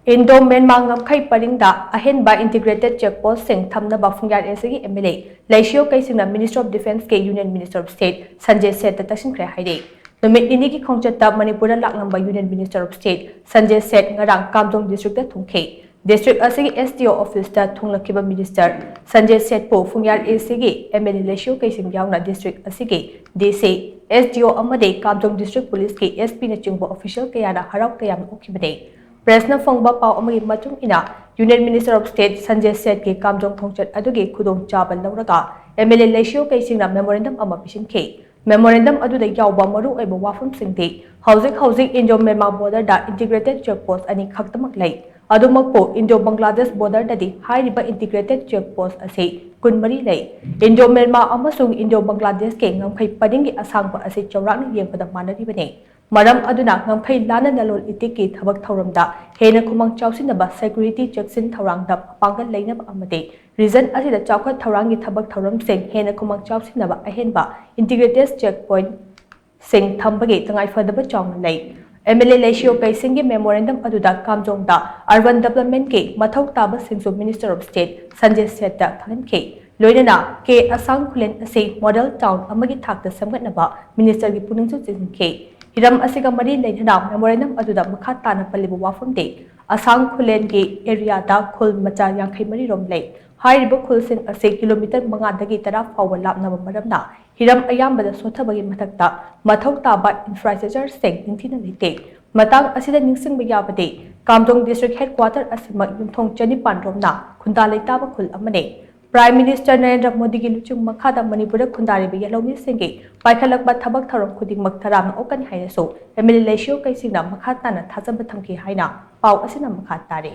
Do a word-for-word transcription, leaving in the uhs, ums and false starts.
Indo Myanmar ꯉꯝꯈꯩ ꯄꯔꯤꯡꯗ ꯑꯍꯦꯟꯕ integrated check ꯄꯣꯁ꯭ꯠꯁꯤꯡ ꯊꯝꯅꯕ ꯐꯨꯡꯌꯥꯔ ꯑꯦꯁꯤꯒꯤ ꯑꯦꯝ ꯑꯦꯜ ꯑꯦ ꯂꯩꯁꯤꯌꯣ ꯀꯩꯁꯤꯡꯅ ꯃꯤꯅꯤꯁꯇꯔ ꯑꯣꯐ ꯗꯤꯐꯦꯟꯁꯀꯤ union minister of state Sanjay ꯁꯦꯠꯇ ꯇꯛꯁꯤꯟꯈ꯭ꯔꯦ ꯍꯥꯏꯔꯤ꯫ ꯅꯨꯃꯤꯠ ꯅꯤꯅꯤꯒꯤ ꯈꯣꯡꯆꯠꯇ ꯃꯅꯤꯄꯨꯔꯗ ꯂꯥꯛꯂꯝꯕ union minister of state Sanjay Seth ꯉꯔꯥꯡ ꯀꯥꯝꯖꯣꯡ ꯗꯤꯁꯇ꯭ꯔꯤꯛꯇ ꯊꯨꯡꯈꯤ꯫ ꯗꯤꯁꯇ꯭ꯔꯤꯛ ꯑꯁꯤꯒꯤ ꯑꯦꯁ ꯗꯤ ꯑꯣ ꯑꯣꯐꯤꯁꯇ ꯊꯨꯡꯂꯛꯈꯤꯕ ꯃꯤꯅꯤꯁꯇꯔ ꯁꯟꯖꯦ ꯁꯦꯠꯄꯨ ꯐꯨꯡꯌꯥꯔ ꯑꯦꯁꯤꯒꯤ ꯑꯦꯝ ꯑꯦꯜ ꯑꯦ ꯂꯩꯁꯤꯌꯣ ꯀꯩꯁꯤꯡ ꯌꯥꯎꯅ ꯗꯤꯁꯇ꯭ꯔꯤꯛ ꯑꯁꯤꯒꯤ ꯗꯤ ꯁꯤ, ꯑꯦꯁ ꯗꯤ ꯑꯣ ꯑꯃꯗꯤ ꯀꯥꯝꯖꯣꯡ ꯗꯤꯁꯇ꯭ꯔꯤꯛ ꯄꯨꯂꯤꯁꯀꯤ ꯑꯦꯁ ꯄꯤꯅꯆꯤꯡꯕ ꯑꯣꯐꯤꯁꯤꯌꯦꯜ ꯀꯌꯥꯅ ꯍꯔꯥꯎ ꯇꯌꯥꯝꯅ ꯑꯣꯛꯈꯤꯕꯅꯤ꯫ ꯄ꯭ꯔꯦꯁꯅ ꯐꯣꯡꯕ ꯄꯥꯎ ꯑꯃꯒꯤ ꯃꯇꯨꯡ ꯏꯟꯅ, union minister of state Sanjay ꯁꯦꯠꯀꯤ ꯀꯥꯝꯖꯣꯡ ꯈꯣꯡꯆꯠ ꯑꯗꯨꯒꯤ ꯈꯨꯗꯣꯡꯆꯥꯕ ꯂꯧꯔꯒ ꯑꯦꯝ ꯑꯦꯜ ꯑꯦ ꯂꯩꯁꯤꯌꯣ ꯀꯩꯁꯤꯡꯅ ꯃꯦꯃꯣꯔꯦꯟꯗꯝ ꯑꯃ ꯄꯤꯁꯤꯟꯈꯤ꯫ ꯃꯦꯃꯣꯔꯦꯟꯗꯝ ꯑꯗꯨꯗ ꯌꯥꯎꯕ ꯃꯔꯨꯑꯣꯏꯕ ꯋꯥꯐꯝꯁꯤꯡꯗꯤ, ꯍꯧꯖꯤꯛ ꯍꯧꯖꯤꯛ ꯏꯟꯗꯣ ꯃ꯭ꯌꯥꯟꯃꯥꯔ ꯕꯣꯔꯗꯔꯗ ꯏꯟꯇꯤꯒ꯭ꯔꯦꯇꯦꯗ ꯆꯦꯛ ꯄꯣꯁ꯭ꯠ ꯑꯅꯤ ꯈꯛꯇꯃꯛ ꯂꯩ꯫ ꯑꯗꯨꯃꯛꯄꯨ, ꯏꯟꯗꯣ ꯕꯪꯒ꯭ꯂꯥꯗꯦꯁ ꯕꯣꯔꯗꯔꯗꯗꯤ ꯍꯥꯏꯔꯤꯕ ꯏꯟꯇꯤꯒ꯭ꯔꯦꯇꯦꯗ ꯆꯦꯛ ꯄꯣꯁ꯭ꯠ ꯑꯁꯤ ꯀꯨꯟꯃꯔꯤ ꯂꯩ꯫ ꯏꯟꯗꯣ ꯃ꯭ꯌꯥꯟꯃꯥꯔ ꯑꯃꯁꯨꯡ ꯏꯟꯗꯣ ꯕꯪꯒ꯭ꯂꯥꯗꯦꯁꯀꯤ ꯉꯝꯈꯩ ꯄꯔꯤꯡꯒꯤ ꯑꯁꯥꯡꯕ ꯑꯁꯤ ꯆꯥꯎꯔꯥꯛꯅ ꯌꯦꯡꯕꯗ ꯃꯥꯟꯅꯔꯤꯕꯅꯤ꯫ ꯃꯔꯝ ꯑꯗꯨꯅ, ꯉꯝꯈꯩ ꯂꯥꯟꯅ ꯂꯂꯣꯟ ꯏꯇꯤꯛꯀꯤ ꯊꯕꯛ ꯊꯧꯔꯝꯗ ꯍꯦꯟꯅ ꯈꯨꯃꯥꯡ ꯆꯥꯎꯁꯤꯟꯅꯕ ꯁꯦꯀ꯭ꯌꯨꯔꯤꯇꯤ ꯆꯦꯛꯁꯤꯟ ꯊꯧꯔꯥꯡꯗ ꯄꯥꯡꯒꯜ ꯂꯩꯅꯕ ꯑꯃꯗꯤ ꯔꯤꯖꯟ ꯑꯁꯤꯗ ꯆꯥꯎꯈꯠ ꯊꯧꯔꯥꯡꯒꯤ ꯊꯕꯛ ꯊꯧꯔꯝꯁꯤꯡ ꯍꯦꯟꯅ ꯈꯨꯃꯥꯡ ꯆꯥꯎꯁꯤꯟꯅꯕ ꯑꯍꯦꯟꯕ ꯏꯟꯇꯤꯒ꯭ꯔꯦꯇꯦꯗ ꯆꯦꯛ ꯄꯣꯏꯟꯠ ꯁꯤꯡ ꯊꯝꯕꯒꯤ ꯇꯉꯥꯏꯐꯗꯕ ꯆꯥꯎꯅ ꯂꯩ꯫ ꯑꯦꯝ ꯑꯦꯜ ꯑꯦ ꯂꯩꯁꯤꯌꯣ ꯀꯩꯁꯤꯡꯒꯤ ꯃꯦꯃꯣꯔꯦꯟꯗꯝ ꯑꯗꯨꯗ ꯀꯥꯝꯖꯣꯡꯗ ꯑꯔꯕꯟ ꯗꯦꯕꯂꯞꯃꯦꯟꯠꯀꯤ ꯃꯊꯧ ꯇꯥꯕꯁꯤꯡꯁꯨ ꯃꯤꯅꯤꯁꯇꯔ ꯑꯣꯐ ꯁ꯭ꯇꯦꯠ ꯁꯟꯖꯦ ꯁꯦꯠꯇ ꯈꯪꯍꯟꯈꯤ꯫ ꯂꯣꯏꯅꯅ ꯀꯦ ꯑꯁꯥꯡ ꯈꯨꯂꯦꯟ ꯑꯁꯤ ꯃꯣꯗꯦꯜ ꯇꯥꯎꯟ ꯑꯃꯒꯤ ꯊꯥꯛꯇ ꯁꯦꯝꯒꯠꯅꯕ ꯃꯤꯅꯤꯁꯇꯔꯒꯤ ꯄꯨꯛꯅꯤꯡꯁꯨ ꯆꯤꯡꯁꯤꯟꯈꯤ꯫ ꯍꯤꯔꯝ ꯑꯁꯤꯒ ꯃꯔꯤ ꯂꯩꯅꯅ ꯃꯦꯃꯣꯔꯦꯟꯗꯝ ꯑꯗꯨꯗ ꯃꯈꯥ ꯇꯥꯅ ꯄꯜꯂꯤꯕ ꯋꯥꯐꯝꯗꯤ, ꯑꯁꯥꯡ ꯈꯨꯂꯦꯟꯒꯤ ꯑꯦꯔꯤꯌꯥꯗ ꯈꯨꯜ ꯃꯆꯥ ꯌꯥꯡꯈꯩ ꯃꯔꯤ ꯔꯣꯝ ꯂꯩ꯫ ꯍꯥꯏꯔꯤꯕ ꯈꯨꯜꯁꯤꯡ ꯑꯁꯤ ꯀꯤꯂꯣꯃꯤꯇꯔ ꯃꯉꯥꯗꯒꯤ ꯇꯔꯥ ꯐꯥꯎꯕ ꯂꯥꯞꯅꯕ ꯃꯔꯝꯅ, ꯍꯤꯔꯝ ꯑꯌꯥꯝꯕꯗ ꯁꯣꯠꯊꯕꯒꯤ ꯃꯊꯛꯇ, ꯃꯊꯧ ꯇꯥꯕ ꯏꯟꯐ꯭ꯔꯥꯁ꯭ꯇ꯭ꯔꯛꯆꯔꯁꯤꯡ ꯅꯤꯡꯊꯤꯅ ꯂꯩꯇꯦ꯫ ꯃꯇꯥꯡ ꯑꯁꯤꯗ ꯅꯤꯡꯁꯤꯡꯕ ꯌꯥꯕꯗꯤ, ꯀꯥꯝꯖꯣꯡ ꯗꯤꯁꯇ꯭ꯔꯤꯛ ꯍꯦꯗꯀ꯭ꯋꯥꯇꯔ ꯑꯁꯤꯃꯛ ꯌꯨꯝꯊꯣꯡ ꯆꯅꯤꯄꯥꯟ ꯔꯣꯝꯅ ꯈꯨꯟꯗꯥ ꯂꯩꯇꯥꯕ ꯈꯨꯜ ꯑꯃꯅꯤ꯫ ꯄ꯭ꯔꯥꯏꯝ ꯃꯤꯅꯤꯁꯇꯔ ꯅꯔꯦꯟꯗ꯭ꯔ ꯃꯣꯗꯤꯒꯤ ꯂꯨꯆꯤꯡ ꯃꯈꯥꯗ ꯃꯅꯤꯄꯨꯔꯗ ꯈꯨꯟꯗꯥꯔꯤꯕ ꯌꯦꯜꯍꯧꯃꯤꯁꯤꯡꯒꯤ ꯄꯥꯏꯈꯠꯂꯛꯄ ꯊꯕꯛ ꯊꯧꯔꯝ ꯈꯨꯗꯤꯡꯃꯛ ꯇꯔꯥꯝꯅ ꯑꯣꯛꯀꯅꯤ ꯍꯥꯏꯅꯁꯨ ꯑꯦꯝ ꯑꯦꯜ ꯑꯦ ꯂꯩꯁꯤꯌꯣ ꯀꯩꯁꯤꯡꯅ ꯃꯈꯥ ꯇꯥꯅ ꯊꯥꯖꯕ ꯊꯝꯈꯤ ꯍꯥꯏꯅ ꯄꯥꯎ ꯑꯁꯤꯅ ꯃꯈꯥ ꯇꯥꯔꯤ꯫